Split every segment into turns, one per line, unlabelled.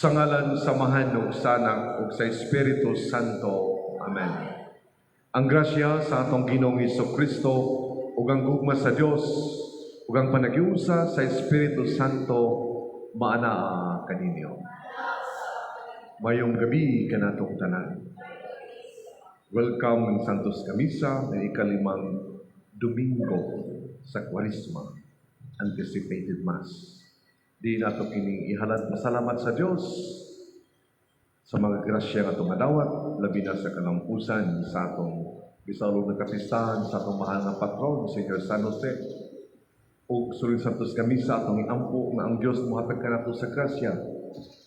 Sa ngalan sa Amahan ug sa Anak ug sa Espiritu Santo. Amen. Ang grasya sa atong Ginoong Kristo ug ang gugma sa Dios ug ang panaghiusa sa Espiritu Santo maanaa kaninyo. Maayong gabii kanatong tanan. Welcome ng Santos nga Misa ng ikalimang Domingo sa Kwaresma, Anticipated Mass. Di nato kining ihalad pasalamat sa Dios sa mga grasya nga atong madawat, labi na sa kalampusan sa atong bisaulog na kapistahan sa atong mahal nga patron, Senyor San Jose. Ug sulod Santos nga Misa atong iampo nga ang Dios mohatag kanato sa grasya,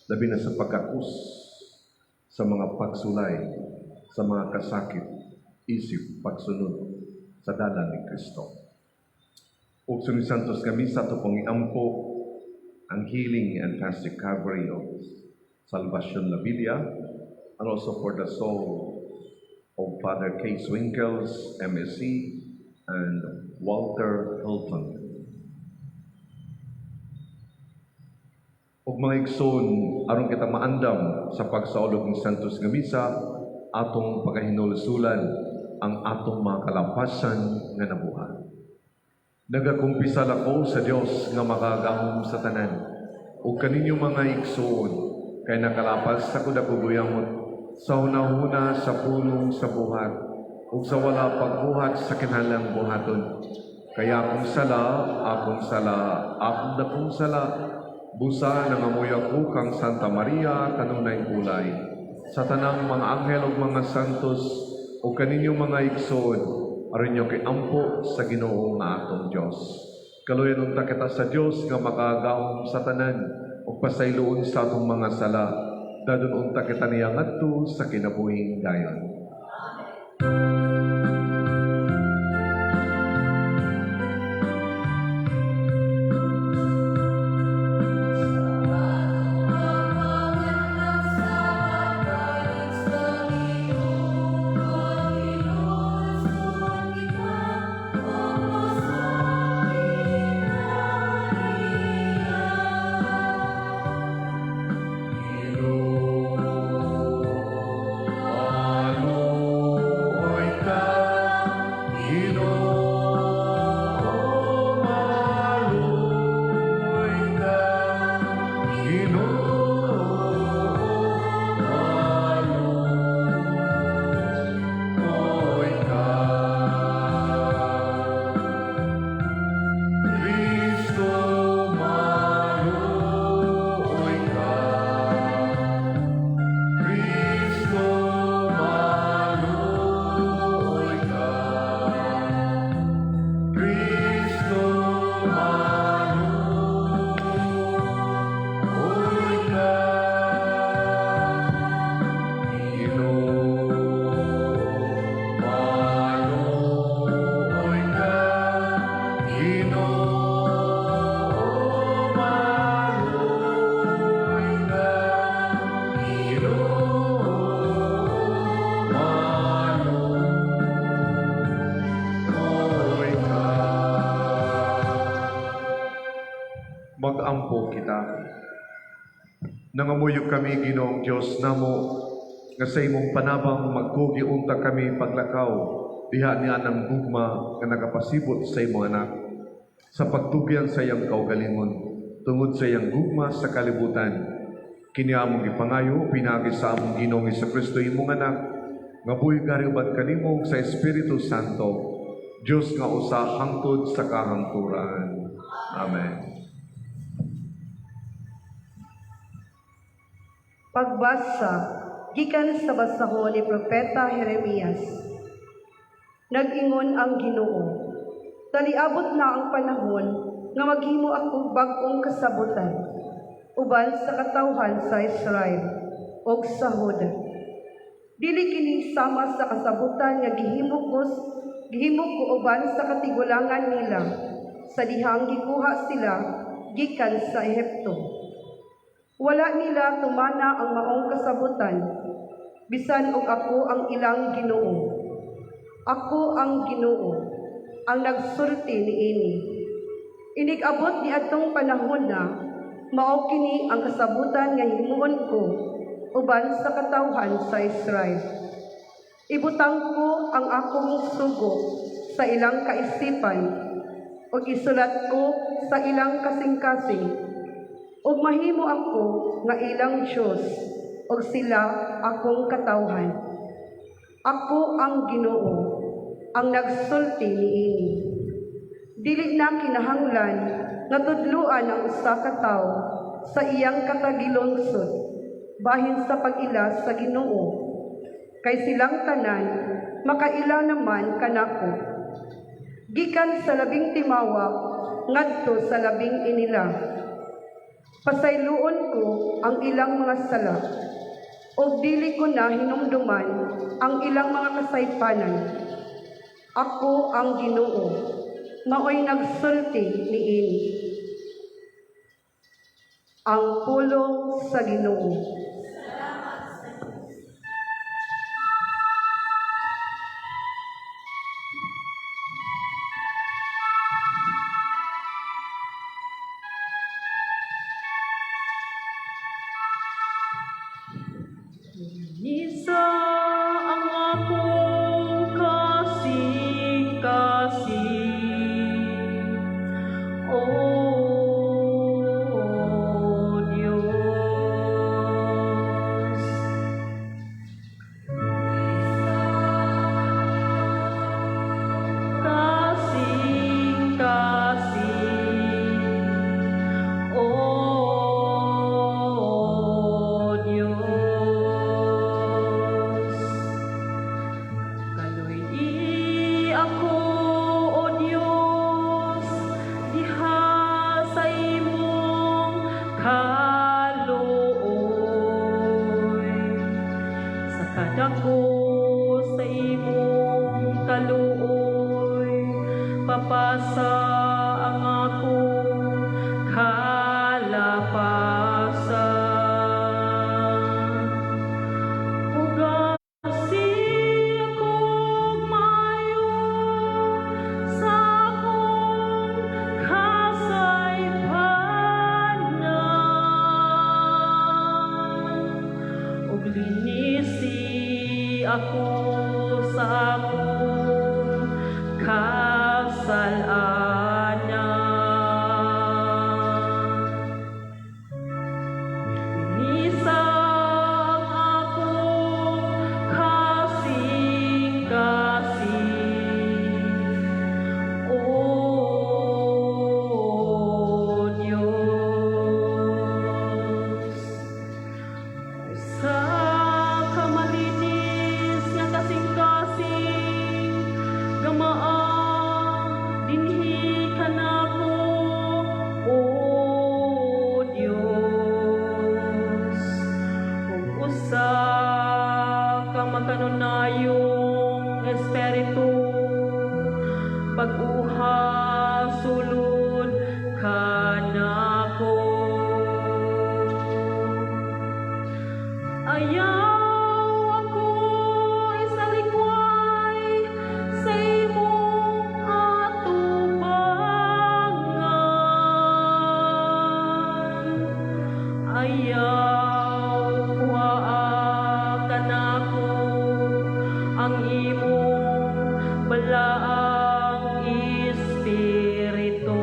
labi na sa pagkakus sa mga pagsulay, sa mga kasakit, isip pagsunod sa dalan ni Kristo. Ug sulod Santos nga Misa ato pong iampo ang healing and fast recovery of Salvacion Lavilia, and also for the soul of Father Case Winkles, MSC, and Walter Hilton. Ug mga igsoon, aron kita maandam sa pagsaulog ng Santos nga Misa, atong pagahinulsulan ang atong mga kalapasan nga nabuhat. Nagakumpisal ako sa Dios nga makagahom sa tanan ug kaninyo mga igsoon, kay nakalapas sa kudakuguyamot sa hunahuna, sa pulong, sa buhat ug sa wala pagbuhat sa kinahanglang buhaton. Kaya akong sala, akong sala, akong dakong sala, busa nangamuyo ako kang Santa Maria kanunay kulay, sa tanang mga anghel ug mga santos ug kaninyo mga igsoon, aron inyo kay ampo sa Ginoo nga atong Dios. Kaluyan unta kita sa Dios nga makagahom sa tanan ug pasayloon sa atong mga sala. Dadon unta kita niya ngadto sa kinabuhing dayon. Maluoy ka, Ginoo, maluoy ka, Ginoo, maluoy ka. Kristo, maluoy ka. Kristo, maluoy ka. Kristo, maluoy ka. Ginoo, maluoy ka. Ginoo, maluoy ka. Ginoo, maluoy ka. Mag-ampo kita. Nangamuyo kami, Ginoong Dios namo, nga sa imong panabang magkugi unta kami paglakaw diha niya ng gugma nga nakapasibot sa imong anak sa pagtugyan sa iyang kaugalingon tungod sa iyang gugma sa kalibutan. Kini among gipangayo pinaagi sa among Ginoong Kristo, imong anak, nga buhi gari uban kanimo sa Espiritu Santo, Dios nga usa hangtod sa kahangturan. Amen.
Pagbasa gikan sa basahon ni Propeta Jeremias. Nag-ingon ang Ginoo, taliabot na ang panahon nga maghimo ako bag-ong kasabutan uban sa katawhan sa Israel ug sa Juda. Dili kini sama sa kasabutan nga gihimo ko uban sa katigulangan nila sa dihang gikuha sila gikan sa Ehipto. Wala nila tumana ang maong kasabutan, bisan og ako ang ilang Ginoo. Ako ang Ginoo, ang nagsulti niini. Inig-abot ni atong panahon na, Mao kini ang kasabutan nga himuon ko uban sa katawhan sa Israel. Ibutang ko ang akong sugo sa ilang kaisipan ug isulat ko sa ilang kasing-kasing ug mahimo ako nga ilang Dios ug sila akong katawhan. Ako ang Ginoo, ang nagsulti niini. Dili na kinahanglan nga tudloan ang usa ka tawo sa iyang katagilungsod bahin sa pag-ila sa Ginoo, kay silang tanan makaila naman kanako, gikan sa labing timawa ngadto sa labing inila. Pasayloon ko ang ilang mga sala ug dili ko na hinumduman ang ilang mga kasaypanan. Ako ang Ginoo, maoy nagsulti niini. Ang pulong sa Ginoo.
Linisa ang akong kasing-kasing, O Diyos. Kasing-kasing, O Diyos. Kaluy-i ako, O Diyos, diha sa imong kaluoy. Sa kadako sa imong kaluoy, papasa ang akong kalapasan. Hugasi akong maayo sa akong kasaypanan, ug linisi ako sa akong kasalanan. Linisa ang akong kasing-kasing, O Diyos. Sa kamalinis nga kasing-kasing, gamaa dinhi kanako, O Diyos. Ug usa ka makanunayong espiritu, bag-uha sulod kanako. Ayaw ako isalikway sa imong atubangan. Ayaw kuhaa kanako ang imong balaang espiritu.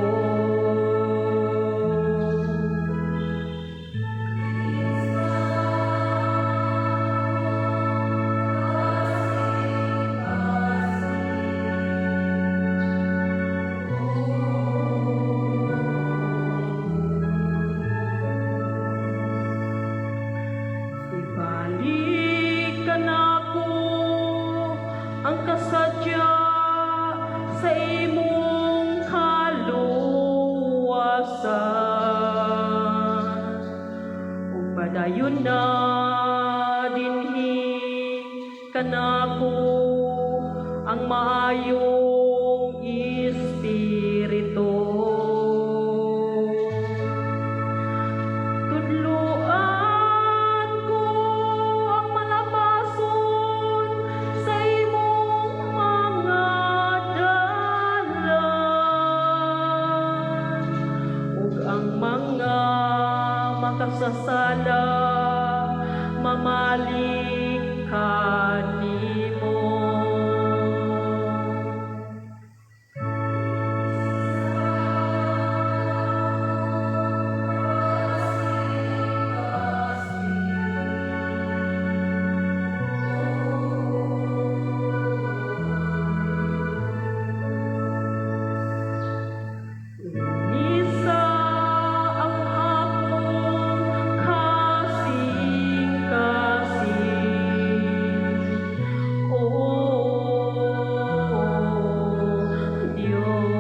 Ibalik kanako ang kasadya sa imong kaluwasan. Ug padayon na dinhi kanako ang maayong espiritu. Tudloan ko ang malapason sa imong mga dalan ug ang mga Pagmamalik kanimo. Unisa ang akong kasing-kasing, O Diyos.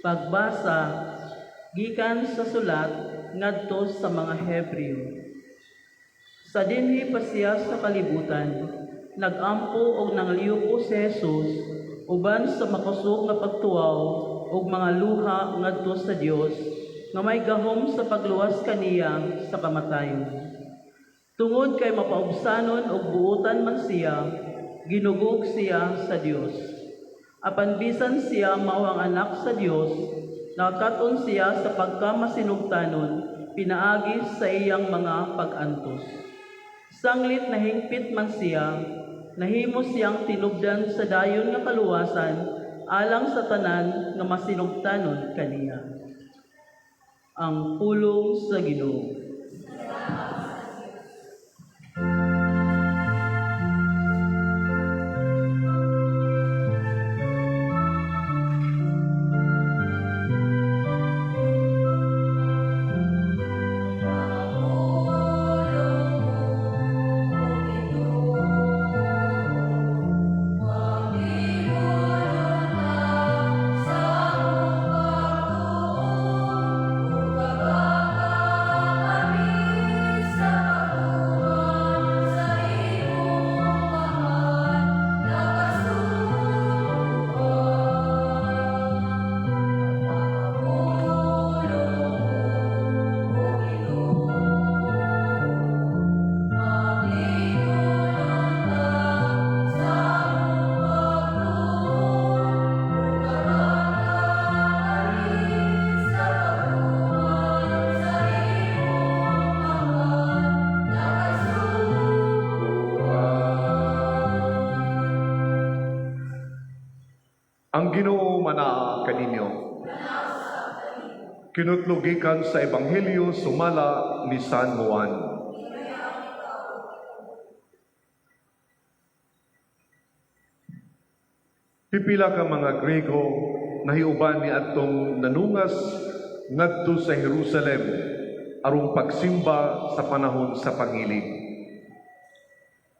Pagbasa gikan sa sulat ngadto sa mga Hebreo. Sa dinhi pa siya sa kalibutan, nagampo og nangliuko si Jesus uban sa makusog nga pagtuaw ug mga luha ngadto sa Dios nga may gahom sa pagluwas kaniya sa kamatayon. Tungod kay mapaubsanon ug buotan man siya, ginugog siya sa Dios. Apan bisan siya mao ang anak sa Dios, nakakat-on siya sa pagkamasinugtanon pinaagi sa iyang mga pag-antos. Sanglit nahingpit man siya, nahimo siyang tinubdan sa dayon nga kaluwasan alang sa tanan nga masinugtanon kaniya. Ang pulong sa Ginoo.
Ang Ginoo manaa kaninyo. Kinutlo gikan sa Ebanghelyo sumala ni San Juan. Pipila ka mga Grego nahiuban ni adtong nanungas ngadto sa Jerusalem aron pagsimba sa panahon sa pangilig.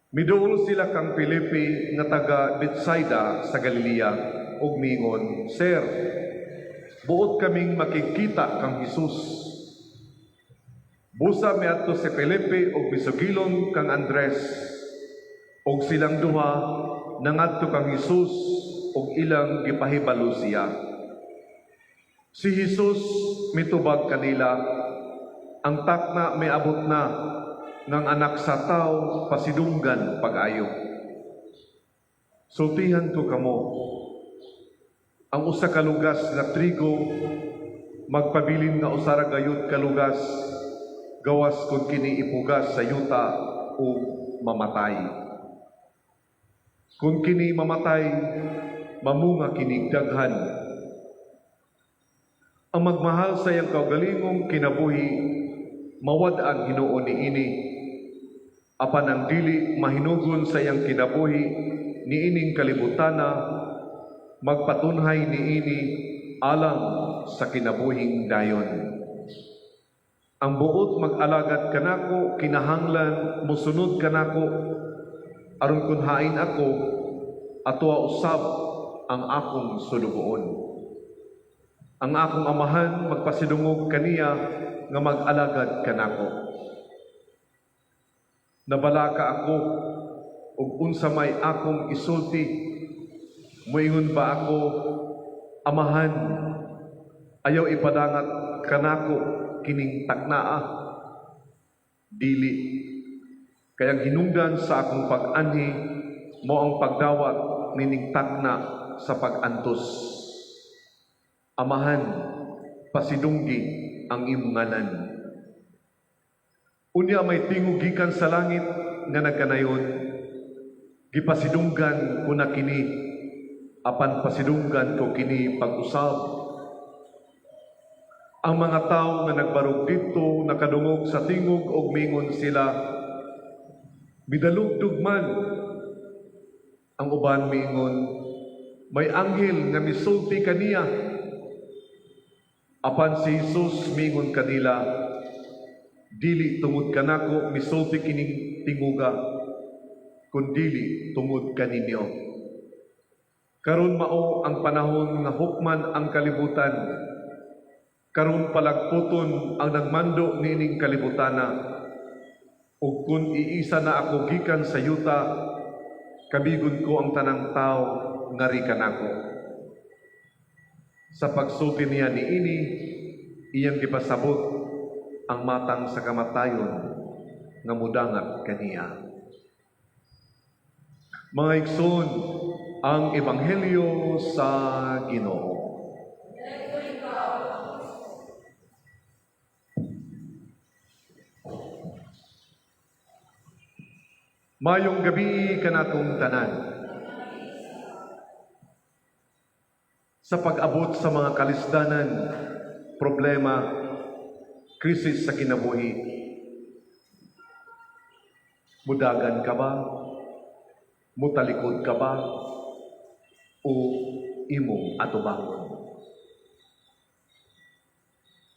Miduol sila kang Felipe nga taga Bethsaida sa Galilea ug miingon, "Sir, buot kaming makikita kang Hesus." Busa miadto si Felipe ug misugilon kang Andres, ug silang duha nangadto kang Hesus ug ilang gipahibalo siya. Si Hesus mitubag kanila, "Ang takna miabot na ng anak sa tao pasidunggan pag-ayo. Sultihan ko kamo, ang usa ka lugas nga trigo magpabilin nga usa ra gayud ka lugas, gawas kun kini ipugas sa yuta ug mamatay. Kun kini mamatay, mamunga kini daghan. Ang magmahal sa iyang kaugalingong kinabuhi, mawad-an hinuon niini. Apan ang dili mahinugon sa iyang kinabuhi niining kalibutana, magpatunhay niini alang sa kinabuhing dayon. Ang buot mag-alagad kanako, kinahanglan mosunod kanako, aron kun hain ako, atoa usab ang akong sulugoon. Ang akong amahan magpasidungog kaniya nga mag-alagad kanako. Nabalaka ako ug unsa may akong isulti, muingon ba ako, Amahan, ayaw ipadangat kanako kining taknaa? Dili. Kayang hinungdan sa akong pag-anhi, Mao ang pagdawat nining takna sa pag-antos. Amahan, pasidunggi ang imong ngalan. Unya may tingog gikan sa langit nga nagkanayon, "Gipasidunggan ko na kini, apan pasidunggan ko kini pag-usab." Ang mga tawo nga nagbarog didto nakadungog sa tingog og mingon sila, "Midalugdog man." Ang uban miingon, "May anghel nga misulti kaniya." Apan si Jesus miingon kanila, "Dili tungod kanako misulti kining tinguga, kundili tungod kaninyo. Karon mao ang panahon nga hukman ang kalibutan. Karon palagputon ang nagmando niining kalibutana. Ug kun iisa na ako gikan sa yuta, kabigon ko ang tanang tao ngari kanako." Sa pagsulti niya niini, iyang gipasabot ang matang sa kamatayon nga mudangat kaniya. Mga igsoon, ang Ebanghelyo sa Ginoo. Maayong gabii kanatong tanan. Sa pag-abot sa mga kalisdanan, problema, krisis sa kinabuhi, mudagan ka ba? Mutalikod ka ba? O imong atubangon?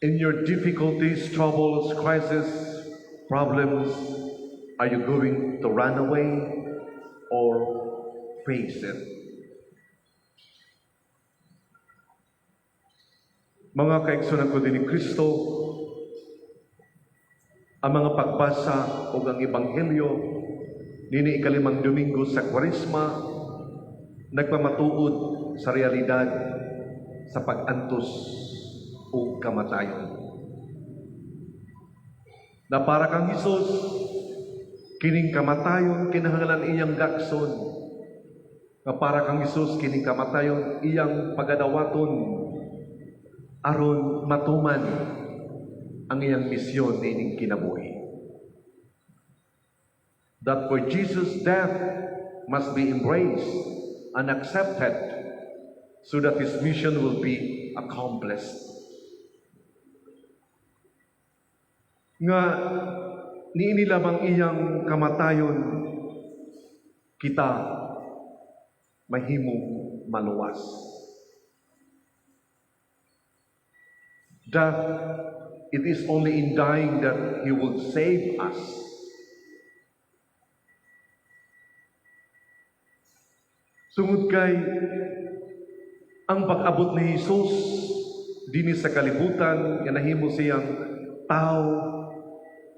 In your difficulties, troubles, crisis, problems, are you going to run away or face it? Mga kaigsunan ko din ni Kristo, ang mga pagbasa o ang Ebanghelyo nini ikalimang Domingo sa Kwaresma nagpamatuod sa realidad sa pag-antos o kamatayon. Na para kang Hesus, kining kamatayon kinahanglan iyang gakson. Na para kang Hesus, kining kamatayon iyang pagadawaton aron matuman ang iyang misyon niining kinabuhi. That for Jesus, death must be embraced and accepted so that his mission will be accomplished. Nga niini lamang iyang kamatayon kita mahimong maluwas. That it is only in dying that He will save us. Tungod kay ang pag-abot ni Jesus dinhi sa kalibutan nga nahimo siyang tao,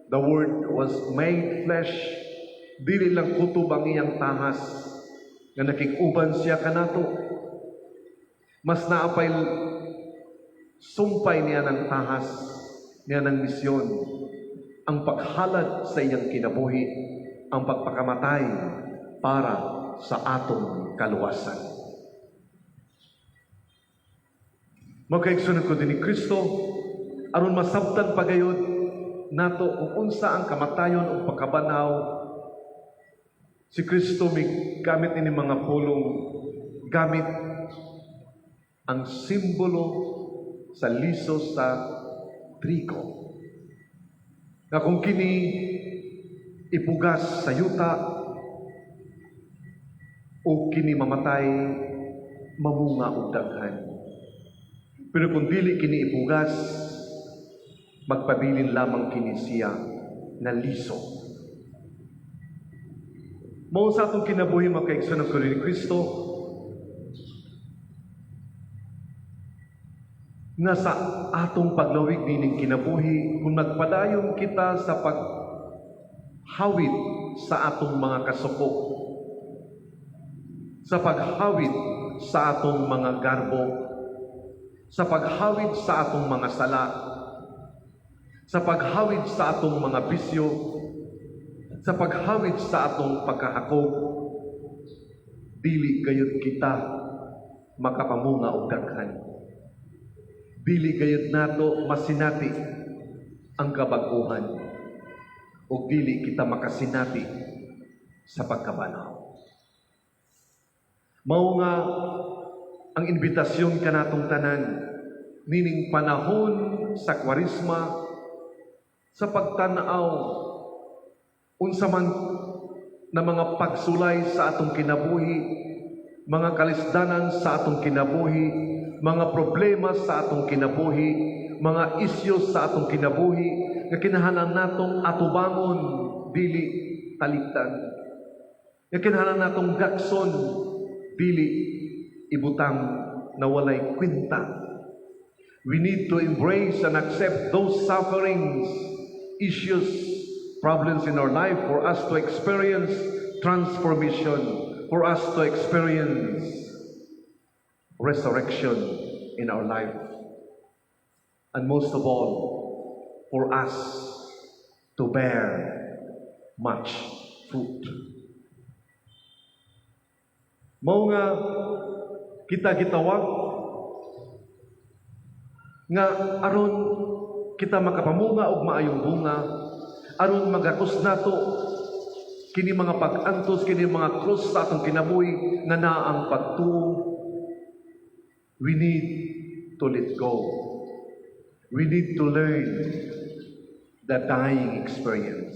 the Word was made flesh, dili lang kutob ang iyang tahas nga nakig-uban siya kanato. Mas naapay sumpay niya ng tahas, niya ng misyon, ang paghalad sa iyang kinabuhi, ang pagpakamatay para sa atong kaluwasan. Magkaigsunan ko din ni Kristo, aron masabtan pagayod nato kung unsa ang kamatayon o pagkabanhaw. Si Kristo may gamit ini mga pulong, gamit ang simbolo sa liso sa trigo. Nga kung kini ipugas sa yuta o kini mamatay, mamunga og daghan. Pero kung dili kini ipugas, magpabilin lamang kini siya na liso. Mao sa atong kinabuhi, mga kaigsoon ko ni Kristo, nga sa atong paglawig nining kinabuhi, kung nagpadayon kita sa paghawid sa atong mga kasuko, sa paghawid sa atong mga garbo, sa paghawid sa atong mga sala, sa paghawid sa atong mga bisyo, sa paghawid sa atong pagkahakog, Dili gayud kita makapamunga og daghan. Dili gayud nato masinati ang kabag-ohan ug dili kita makasinati sa pagkabanhaw. Mao nga ang imbitasyon kanatong tanan nining panahon sa Kwaresma sa pagtan-aw unsa man na mga pagsulay sa atong kinabuhi, mga kalisdanan sa atong kinabuhi, mga problema sa atong kinabuhi, mga isyu sa atong kinabuhi nga kinahanglan natong atubangon, dili talikdan. Nga kinahanglan natong gakson, dili ibutang na walay kwenta. We need to embrace and accept those sufferings, issues, problems in our life for us to experience transformation, for us to experience resurrection in our life. And most of all, for us to bear much fruit. Mao nga kita gitawag nga aron kita makapamunga og maayong bunga, aron magakos nato kini mga pag-antos, kini mga krus sa atong kinabuhi nga naa ang pagtuo, we need to let go. We need to learn the dying experience.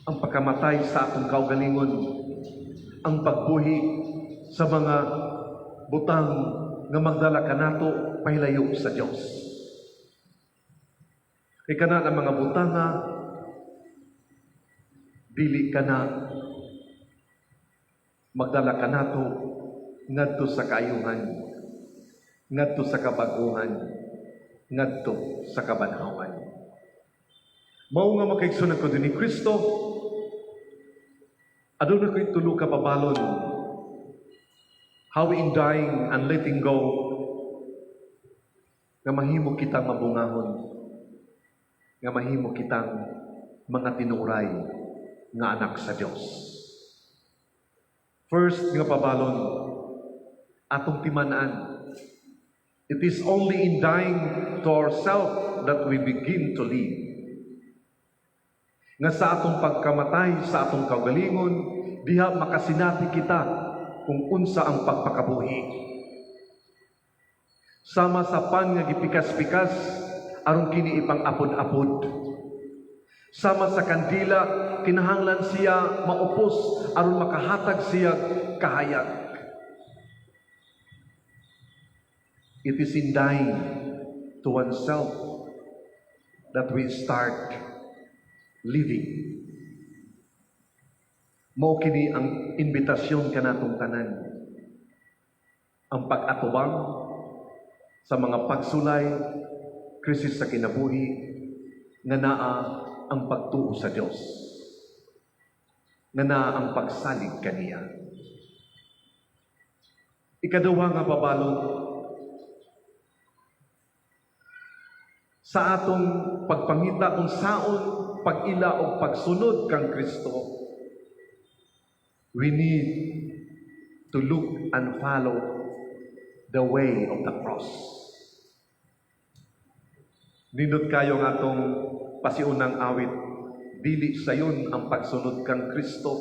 Ang pagkamatay sa atong kaugalingon, ang pagbuhi sa mga butang nga magdala kanato pahilayo sa Dios. Kay kana ang mga butanga, dili kana magdala kanato ngadto sa kaayuhan, ngadto sa kabaguhan, ngadto sa kabanhawan. Mao nga, mga kaigsuonan ko ni Kristo, aduna ko'y tulo ka pabalon how in dying and letting go nga mahimo kitang mabungahon, nga mahimo kitang mga tinuray nga anak sa Dios. First nga pabalon, atong timan-an. It is only in dying to ourselves that we begin to live. Nga sa atong pagkamatay sa atong kaugalingon, diha makasinati kita kung unsa ang pagpakabuhi. Sama sa pan nga gipikas-pikas aron kini ipang-apod-apod. Sama sa kandila, kinahanglan siya maupos aron makahatag siya kahayag. It is in dying to oneself that we start living. Mao kini ang imbitasyon kanatong tanan. Ang pag-atubang sa mga pagsulay, krisis sa kinabuhi, nga naa ang pagtuo sa Dios. Nga naa ang pagsalig kaniya. Ikaduha nga pabalon, sa atong pagpangita unsaon pag-ila o pagsunod kang Kristo, we need to look and follow the way of the cross. Nindot kayo nga atong pasiunang awit, "Dili sayon ang pagsunod kang Kristo,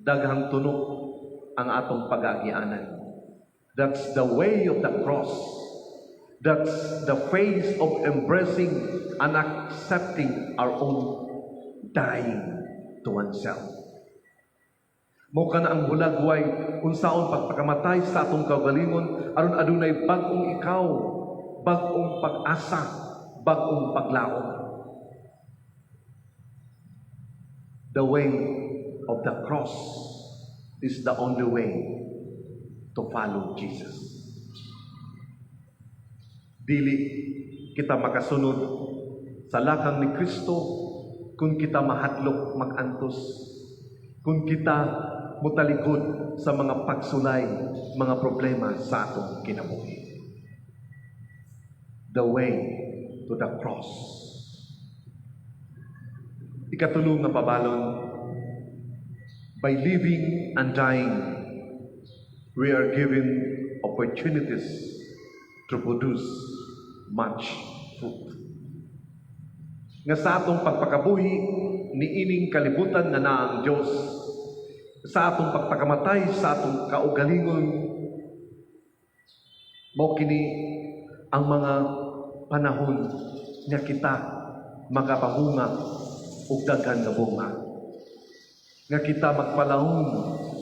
daghang tunok ang atong pag-agianan." That's the way of the cross. That's the phase of embracing and accepting our own dying to oneself. Mao kana ang hulagway unsaon pagpakamatay sa atong kaugalingon aron adunay bag-ong ikaw, bag-ong pag-asa, bag-ong paglaom. The way of the cross is the only way to follow Jesus. Dili kita makasunod sa lakang ni Kristo kung kita mahadlok mag-antos, kung kita mutalikod sa mga pagsulay, mga problema sa atong kinabuhi. The way to the cross. Ikatulo nga pabalon, By living and dying, we are given opportunities to produce much fruit. Nga sa atong pagpakabuhi niining kalibutan nga naa ang Dios, sa atong pagpakamatay sa atong kaugalingon, mao kini ang mga panahon nga kita makapamunga og daghan nga bunga. Nga kita magpalahom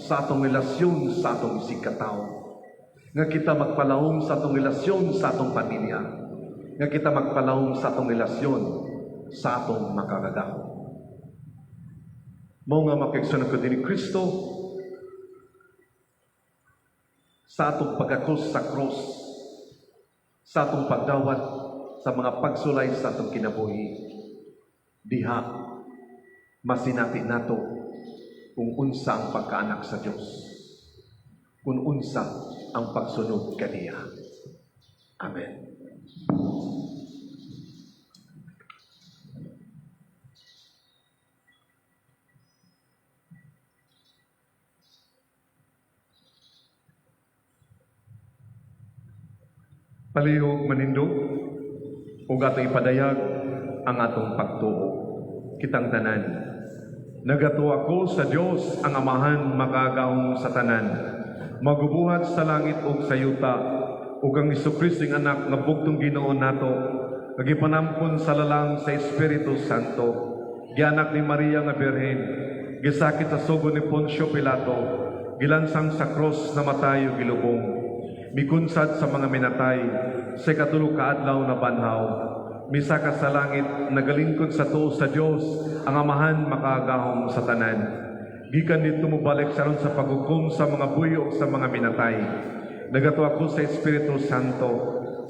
sa atong relasyon sa atong isigkatawo. Nga kita magpalahom sa atong relasyon sa atong pamilya. Nga kita magpalahom sa atong relasyon sa atong makagagahom. Mao nga, mga kaigsuonan ko ni Kristo, sa atong pagkakos sa cross, sa atong pagdawat sa mga pagsulay sa atong kinabuhi, diha masinati nato kung unsa ang pagkaanak sa Dios, kung unsa ang pagsunod kaniya. Amen. Palihog manindog ug atong ipadayag ang atong pagtuo. Kitang tanan. Nagatuo ako sa Dios ang Amahan makagagahom sa tanan. Magubuhat sa langit ug sa yuta ug ang Hesukristo iyang anak nga bugtong Ginoo nato, nga gipanampon sa lalang sa Espiritu Santo, gianak ni Maria nga Birhen, gisakit sa sugo ni Poncio Pilato, gilansang sa cross, namatay ug gilubong, mikunsad sa mga minatay, sa ikatulo ka adlaw nabanhaw, misaka sa langit, nagalingkod sa tuo sa Dios ang Amahan makagagahom sa tanan. Gikan didto mobalik siya sa paghukom sa mga buhi ug sa mga minatay. Nagatuo ako sa Espiritu Santo,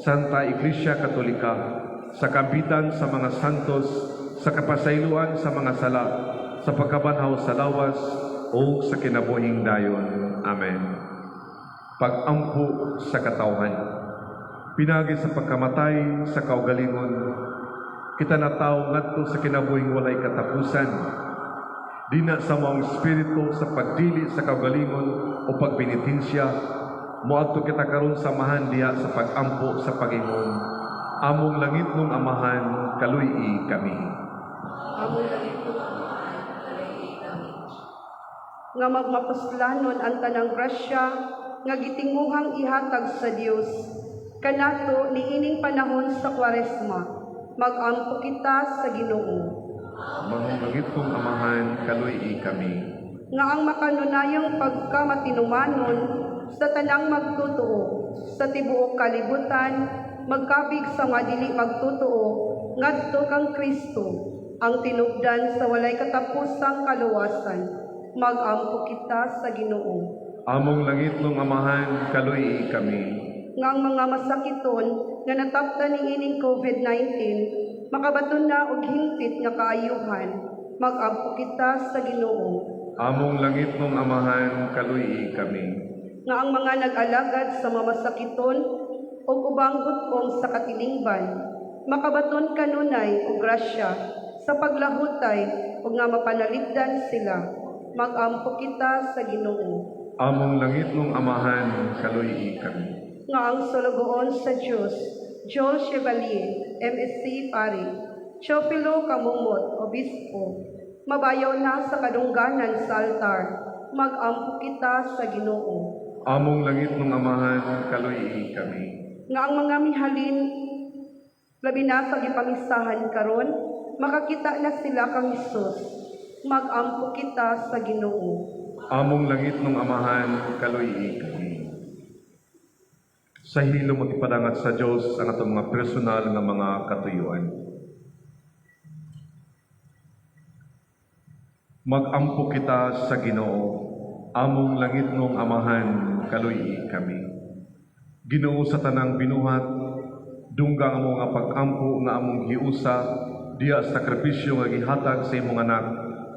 Santa Iglesia Katolika, sa kaambitan sa mga santos, sa kapasayloan sa mga sala, sa pagkabanhaw sa lawas, o sa kinabuhing dayon. Amen. Pag-ampo sa katawhan. Pinaagi sa pagkamatay sa kaugalingon, kita natawo ngadto sa kinabuhing walay katapusan. Dina sa maong espiritu sa pagdili sa kaugalingon o pagpenitensya, moadto kita karon sa Amahan diha sa pag-ampo sa pagingon. Among langitnong Amahan, kaluy-i kami.
Among langitnong, nga magmapuslanon ang tanang grasya nga gitinguhang ihatag sa Dios kanato niining panahon sa Kwaresma, mag-ampo kita sa Ginoo.
Among langitnong Amahan, kaluy-i kami.
Nga ang makanunayang pagkamatinumanon sa tanang magtotoo sa tibuok kalibutan magkabig sa mga dili magtotoo ngadto kang Kristo, ang tinubdan sa walay katapusang kaluwasan, mag-ampo kita sa Ginoo.
Among langitnong Amahan, kaluy-i kami.
Nga ang mga masakiton nga nataptan niining COVID-19 makabaton na og hingpit nga kaayuhan, mag-ampo kita sa Ginoo.
Among langitnong Amahan, kaluy-i kami.
Nga ang mga nag-alagad sa mga masakiton ug ubang gud-ong sa katilingban makabaton kanunay og grasya sa paglahutay ug nga mapanalipdan sila, mag-ampo kita sa Ginoo.
Among langitnong Amahan, kaluy-i kami.
Nga ang sulugoon sa Dios, Joel Chevalier, MSC Pari, Teofilo Camomot, Obispo, mabayaw na sa kadungganan sa altar, mag-ampo kita sa Ginoo.
Among langitnong Amahan, kaluy-i kami.
Nga ang mga mihalin, labi na sa gipamisahan karon, makakita na sila kang Hesus, mag-ampo kita sa Ginoo.
Among langitnong Amahan, kaluy-i kami. Sa hilom ipadangat sa Dios ang atong mga personal nga mga katuyuan. Mag-ampo kita sa Ginoo. Among langitnong Amahan, kaluy-i kami. Ginoo sa tanang binuhat, dungga ang mga pag-ampo nga among giusa diha sa sakripisyo nga gihatag sa imong anak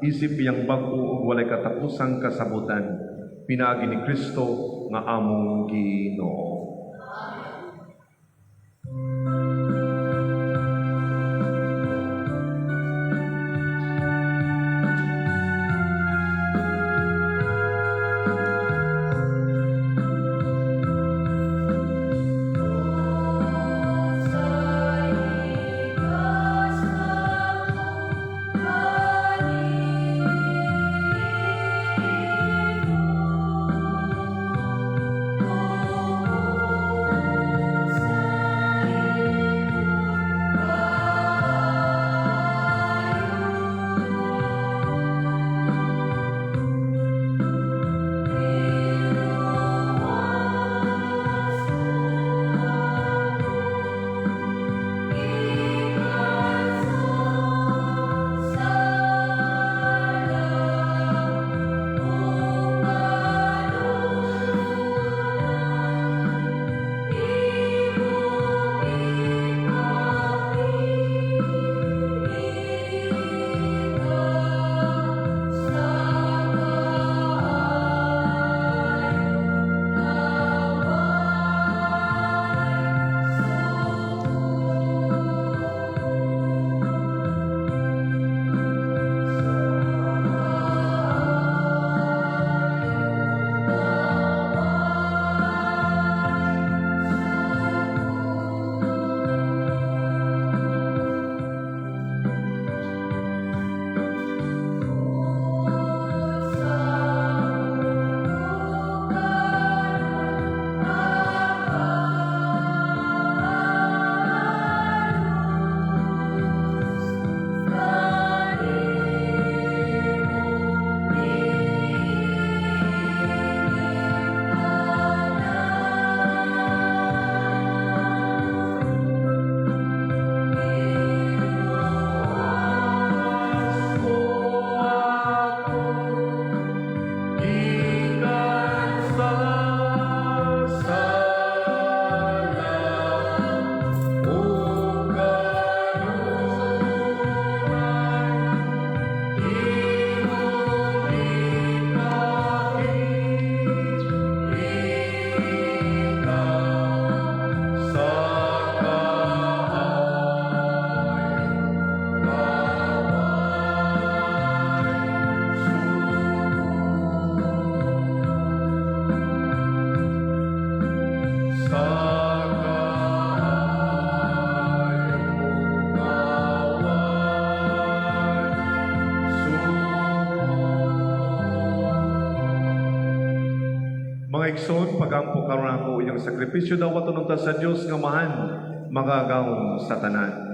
isip iyang bag-o ug walay katapusang kasabutan, pinaagi ni Kristo nga among Ginoo. Mga igsoon, pagampo karon ako inyong sakripisyo, dawaton unta sa Dios nga Amahan, makagagahom sa tanan.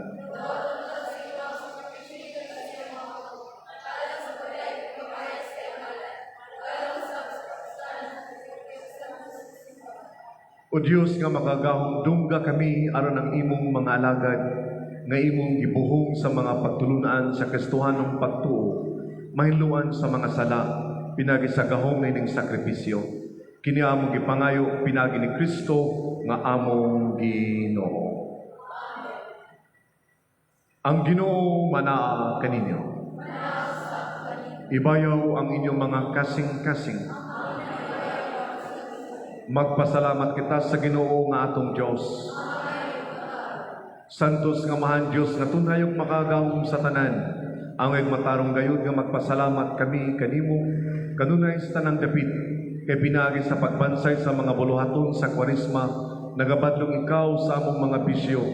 O Dios nga makagagahom, dungga kami aron ang imong mga alagad nga imong gibuhong sa mga pagtulunan sa Kristohanong pagtuo, mahinluan sa mga sala pinagi sa gahom nining sakripisyo. Kini among gipangayo pinagi ni Kristo nga among Ginoo. Ang Ginoo manaa kaninyo. Ibayaw ang inyong mga kasing-kasing. Magpasalamat kita sa Ginoo nga atong Dios. Santos nga Amahan Dios nga tunhay ug makagagahom sa tanan, angay matarong gayud nga magpasalamat kami kanimo kanunay sa tanang dapit, kay pinaagi sa pagbansay sa mga buluhaton sa Kwaresma, nagabadlong ikaw sa among mga bisyo,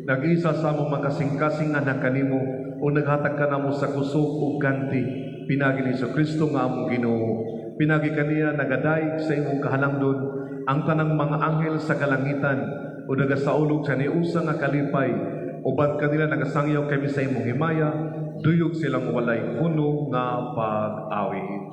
nag-isa sa among mga kasing-kasing anak kanimo, o naghatag kanamo sa kusog ug ganti pinagi ni Kristo nga among Ginoo. Pinagi kaniya nagadayeg sa imong kahalangdon ang tanang mga anghel sa kalangitan o nagasaulog sa niusa nga kalipay, uban kanila nagasangyaw kami sa imong himaya, duyog silang walay hunong nga pag-awit.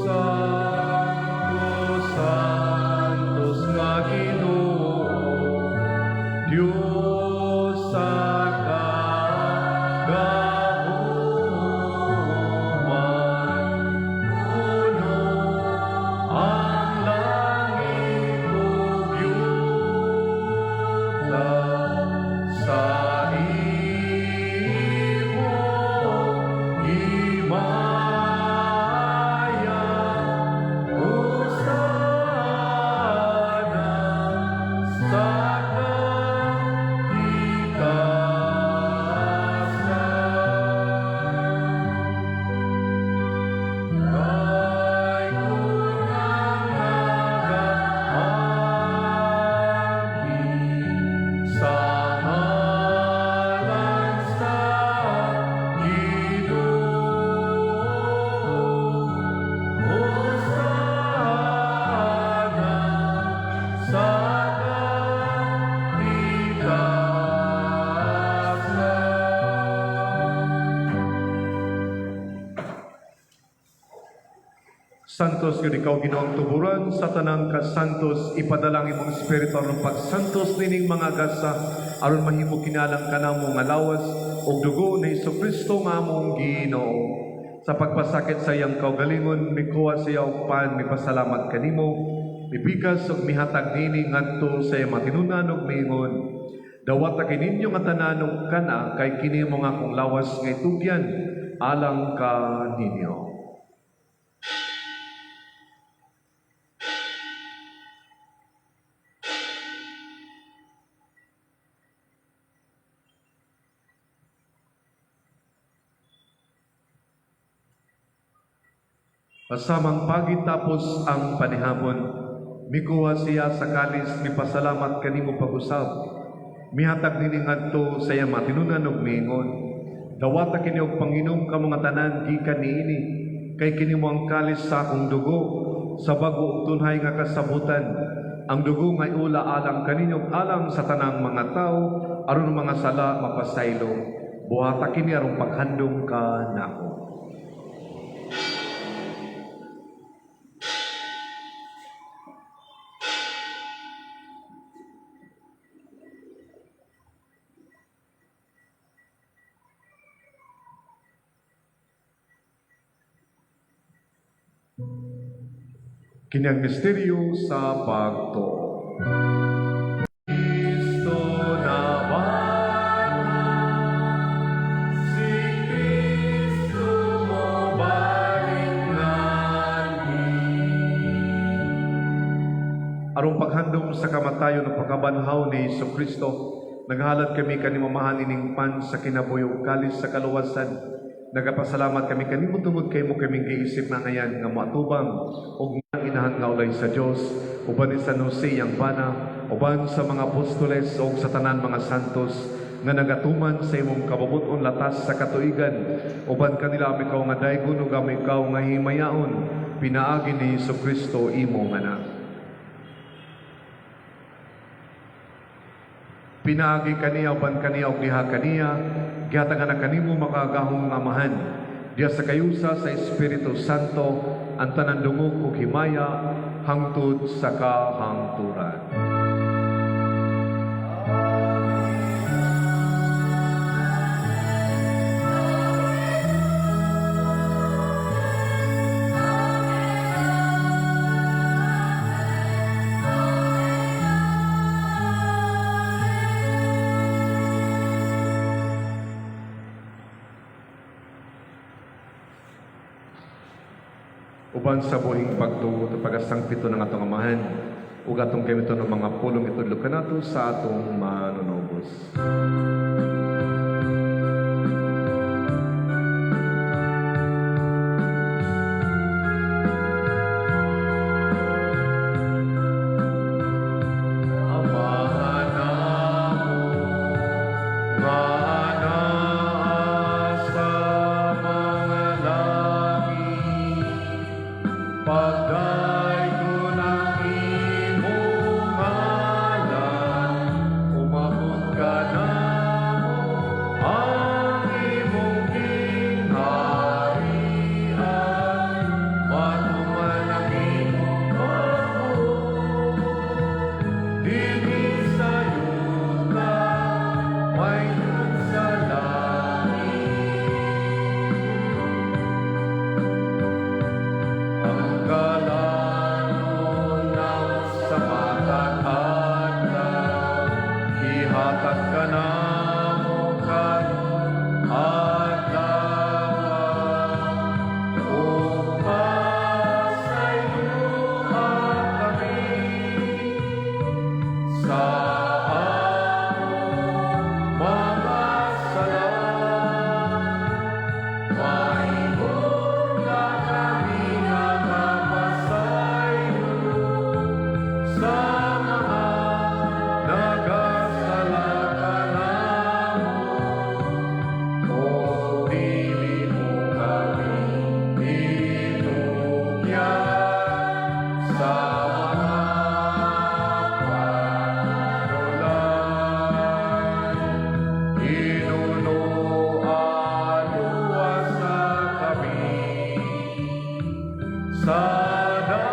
Santo, Santos nga Ginoo, Diyos sa kagahuman, puno ang langit ug yuta sa imong himaya. Hosana sa kaitaasan. Kay kunang nagaagi sa ngalan sa Ginoo. Hosana sa kaitaasan. Santos gyud ikaw, Ginoong tuburan sa tanang kasantos, ipadala ang imong espiritu aron pagsantos nining mga gasa aron mahimo kini alang kanamo nga lawas ug dugo ni Kristo nga among Ginoo. Sa pagpasakit sa iyang kaugalingon, mikuha siya og pan, mipasalamat kanimo, mipikas ug mihatag nini ngadto sa iyang matinunan ug miingon: "Dawata kini ninyo nga tanan ug kana, kay kini mao ang akong lawas nga itugyan alang kaninyo." Kasamang pagi tapos ang panihapon, mikuha siya sa kalis, mipasalamat kanimo pag-usab. Mihatag nini ngadto sa iyang matinunan ug miingon: "Dawata kini og panginom kamo nga tanan gikan niini, kay kini mao ang kalis sa akong dugo sa bago ug tunhay nga kasabutan. Ang dugo nga iula alang kaninyo ug alang sa tanang mga tawo aron ang mga sala mapasaylo. Buhata kini aron paghandom kanako." Kini ang misteryo sa pagtuo. Kristo nabanhaw, si Kristo mobalik nganhi. Aron paghandom sa kamatayon ug pagkabanhaw ni Hesus Kristo, naghalad kami kanimo, Amahan, ining pan sa kinabuhi ug kalis sa kaluwasan. Nagapasalamat kami kanimo tungod kay imo kaming giisip nga angayan nga moatubang og inahan nga ulay sa Dios, uban ni San Jose iyang bana, uban sa mga apostoles ug sa tanan mga santos. nga nagatuman sa imong kabubut-on latas sa katuigan. Uban kanila amo ikaw nga daygon ug amo ikaw nga himayaon pinaagi ni Hesukristo, imong Anak. Pinaagi kaniya, uban kaniya ug diha kaniya, gihatagan na kanimo, makagagahom nga Amahan, diha sa kayusa sa Espiritu Santo, ang tanan dungog ug himaya hangtod sa kahangturan. Uban sa buhing pagtuo at pagkasangpito ng atong Amahan ug atong gamiton ng mga pulong itudlo kanato sa atong Manunubos. Amahan namo nga naa sa mga langit, pagdaygon ang imong ngalan, umabot kanamo ang imong gingharian, matuman ang imong kabubut-on, dinhi sa yuta, maayong sa langit. Ang kalanon namo sa matag adlaw, ihatag kanamo karon adlaw. Ug pasayloa kami sa among mga sala, mahimong nga kami nakapasaylo sa mga nagasala kanamo. Ug dili mo kami itugyan sa mga panulay. Hinunoa, luwasa kami sa dautan.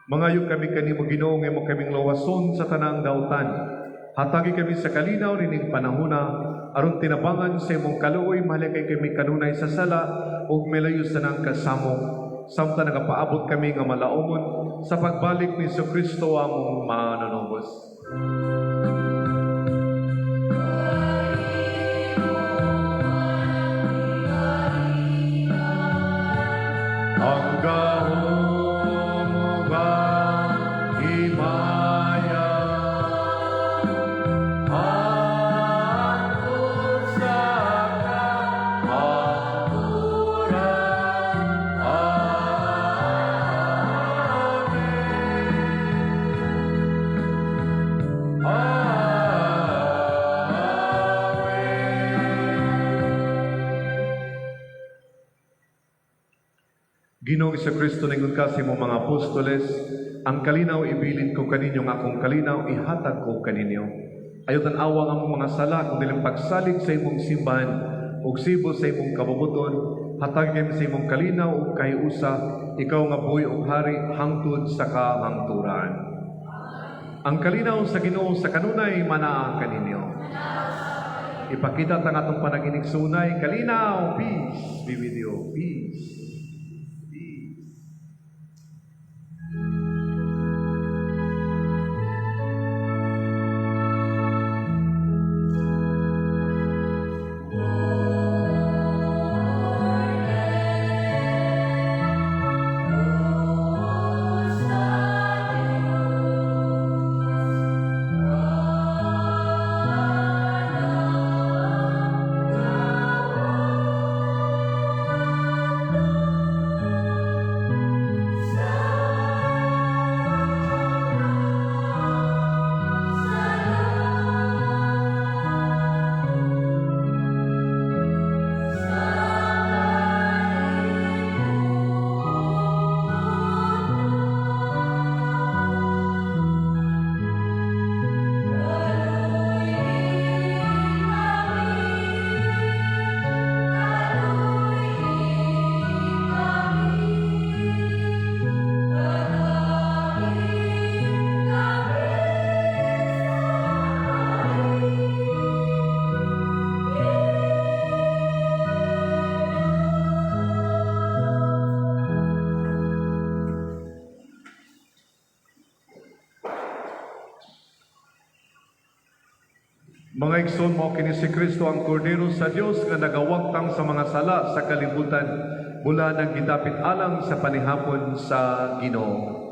Mangayo kami kanimo, Ginoo, nga imo kaming lawason sa tanang dautan. Hatagi kami sa kalinaw nining panahona aron tinabangan sa imong kaluoy mahalakay kami kanunay sa sala ug milayo sa tanang kasamok samtang nagapaabot kami nga malaumon sa pagbalik ni Kristo among Manunubos. Ang gahom ug ang himaya hangtod sa kahangturan. Amen. Amen. Ginoong Kristo, ningon ka sa imong mga apostoles, "Ang kalinaw ibilin ko kaninyo, nga akong kalinaw ihatag ko kaninyo. Ayaw tan-awa ang among mga sala, kundi ang pagsalig sa imong simbahan, ug sibo sa imong kabubuton, hatag kami sa imong kalinaw ug kahiusa, ikaw nga buhi ug hari hangtod sa kahangturan." Ang kalinaw sa Ginoo sa kanunay manaa kaninyo. Ipakita ta ang atong panag-inigsoonay. Kalinaw, peace be with you. Peace. Peace. Mga igsoon, mao kini si Kristo, ang Kordero sa Dios nga nagawagtang sa mga sala sa kalibutan. Bulahan ang gidapit alang sa panihapon sa Ginoo.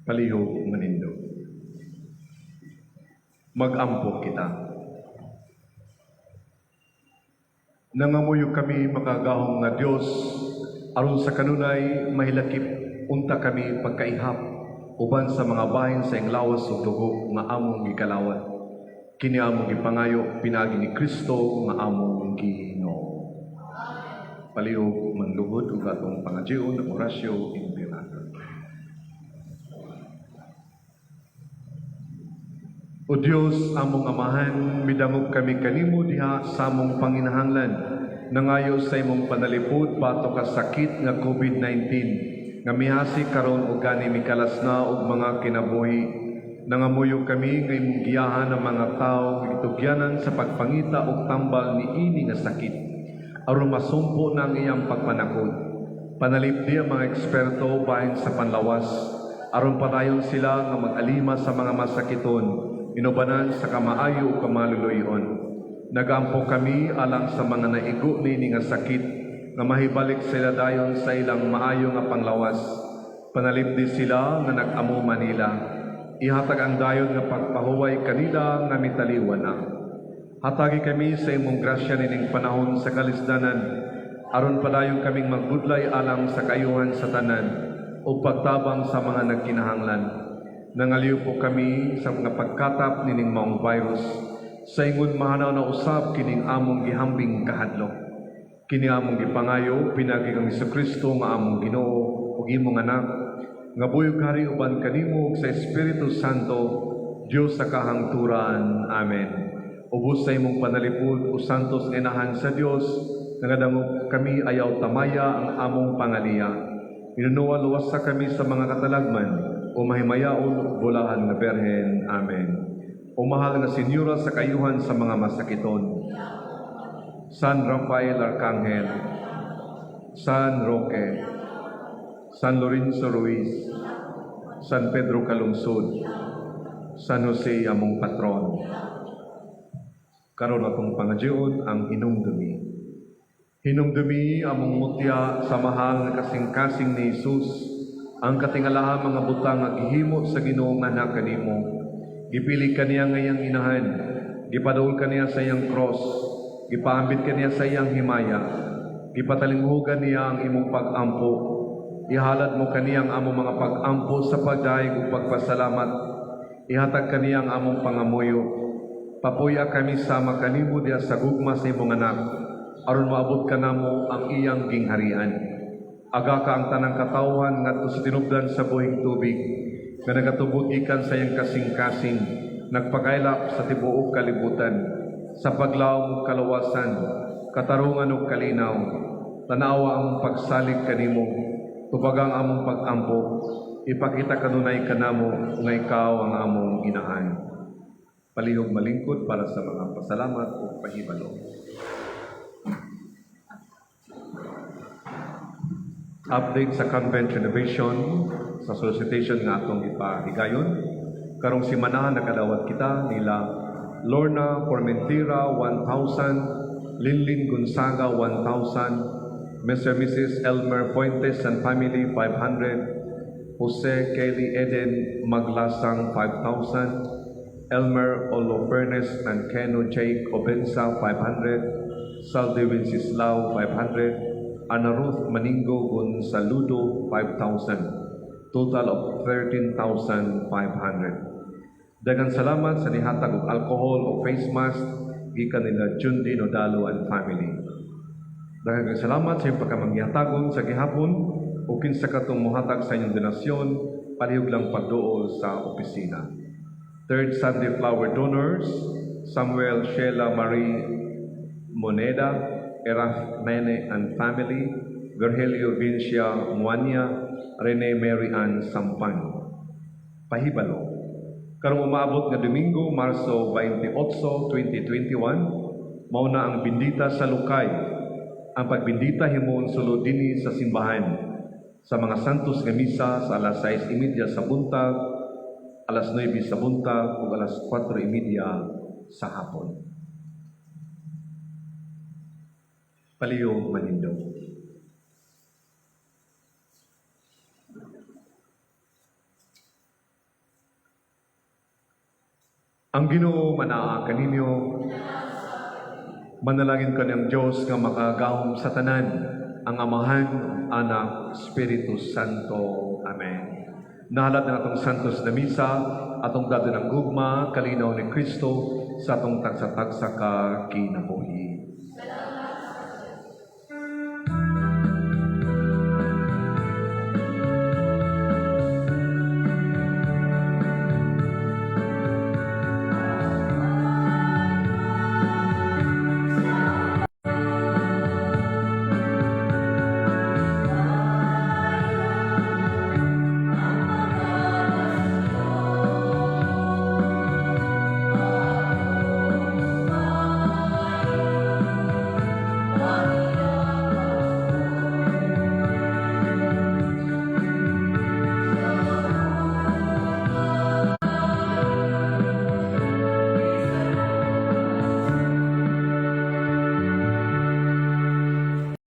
Palihog manindog. Mag-ampo kita. Nangamuyo kami, makagagahom nga Dios, Aron sa kanunay mahilakip unta kami pagkaihap uban sa mga bahin sa iyang lawas ug dugo nga among gikalawat. Kini among gipangayo pinaagi ni Kristo nga among Ginoo. Palihog manluhod ug atong pangajion ang Oratio Imperata. O Dios, among Amahan, midangop kami kanimo diha sa among panginahanglan. Nangayo sa imong panalipod batok ka sakit nga COVID-19 nga mihasi karon og gani mikalas na og mga kinabuhi. Nangamuyo kami nga imong giyahan ang mga tawo nga gitugyanan sa pagpangita og tambal niini nga sakit aron masumpo na ang iyang pagpanakod. Panalipdi ang mga eksperto bahin sa panlawas aron padayon sila nga mag-alima sa mga masakiton, inubanan sa kamaayo ug kamaluluyon. Nagampo kami alang sa mga naigo niini nga sakit nga mahibalik sila dayon sa ilang maayo nga panglawas. Panalipdi sila nga nag-amo Manila. Ihatag ang dayon nga pagpahuway kanila nga mitaliwan na. Hatagi kami sa imong grasya nining panahon sa kalisdanan aron padayon kaming magbudlay alang sa kaayuhan sa tanan ug pagtabang sa mga nagkinahanglan. Nangaliw po kami sa mga pagkatap nining maong virus sa ingon mahanaw na usab kining among gihambing kahadlok. Kini among gipangayo pinaagi kang Kristo nga among Ginoo ug imong anak nga buhi ug hari uban kanimo ug sa Espiritu Santo, Dios sa kahangturan. Amen. Ubos sa imong panalipod o santos nga inahan sa Dios, nangadangop kami ayaw tamaya ang among pangaliya. Inunuwa luwasa kami sa mga katalagman o mahimayaon ug bulahan nga Berhen. Amen. O mahal nga Senyora sa kaayuhan sa mga masakiton, San Rafael Arcangel, San Roque, San Lorenzo Ruiz, San Pedro Calungsod, San Jose among patron. Karon atong pangajion ang Hinumdumi. Hinumdumi among mutya sa mahal nga kasing-kasing ni Jesus, ang katingalaha mga butang nga gihimo sa Ginoo nga anak kanimo. Gipili kaniya nga iyang inahan, gipaduol kaniya sa iyang cross, gipaambit kaniya sa iyang himaya, gipatalinghugan niya ang imong pag-ampo. Ihalad mo kaniya ang among mga pag-ampo sa pagdayeg ug pagpasalamat. Ihatag kaniya ang among pangamuyo. Papuya kami sama kanimo diha sa gugma sa imong anak, aron maabot kanamo ang iyang gingharian. Aga ka ang tanang katawhan ngadto sa tinubdan sa buhing tubig, nga nagatubod gikan sa iyang kasing-kasing, nagpakaylap sa tibuok kalibutan, sa paglawom ug kalawasan, katarungan ug kalinaw. Tanawa ang pagsalig kanimo, tubagang among pag-ampo, ipakita kanunay kanamo nga ikaw ang among inahan. Palihog malingkod para sa mga pasalamat o pahibalo. Update sa convent renovation sa solicitation nga atong ipahigayon. Karong simana nakadawat kita nila Lorna Formentera 1,000, Linlin Gonzaga 1,000, Mr. and Mrs. Elmer Fuentes and family 500, Jose Kelly Eden Maglasang 5,000, Elmer Olofernes and Keno Jake Obensa 500, Salde Wenceslao 500, Ana Ruth Maningo Gonzaludo 5,000, total of 13,500. Daghang salamat sa nihatag og alcohol o face mask gikan nila Jundi Nodalo and family. Daghang salamat sa inyong pagkamanggihatagon sa gihapon o kinsa katong mohatag sa inyong donasyon, palihog lang pagduol sa opisina. Third Sunday Flower Donors, Samuel Sheila Marie Moneda, Eraf Nene and family, Virgilio Vincia Muania, Rene Mary Ann Sampan. Pahibalo. Karong umaabot nga Domingo, Marso 28, 2021, mao na ang bindita sa Lukay. Ang pagbindita himuon sulod dinhi sa simbahan sa mga santos nga misa sa alas 6:30 sa buntag, alas 9 sa buntag ug alas 4:30 sa hapon. Palihog manindog. Ang Ginoo manaa kaninyo. Manalangin kaniyang Dios nga makagahom sa tanan, Ang Amahan, Anak, Espiritu Santo. Amen. Nahalat na atong Santos na Misa, atong dadon ang gugma, kalinaw ni Kristo, sa atong tagsa-tagsa ka kinabuhi.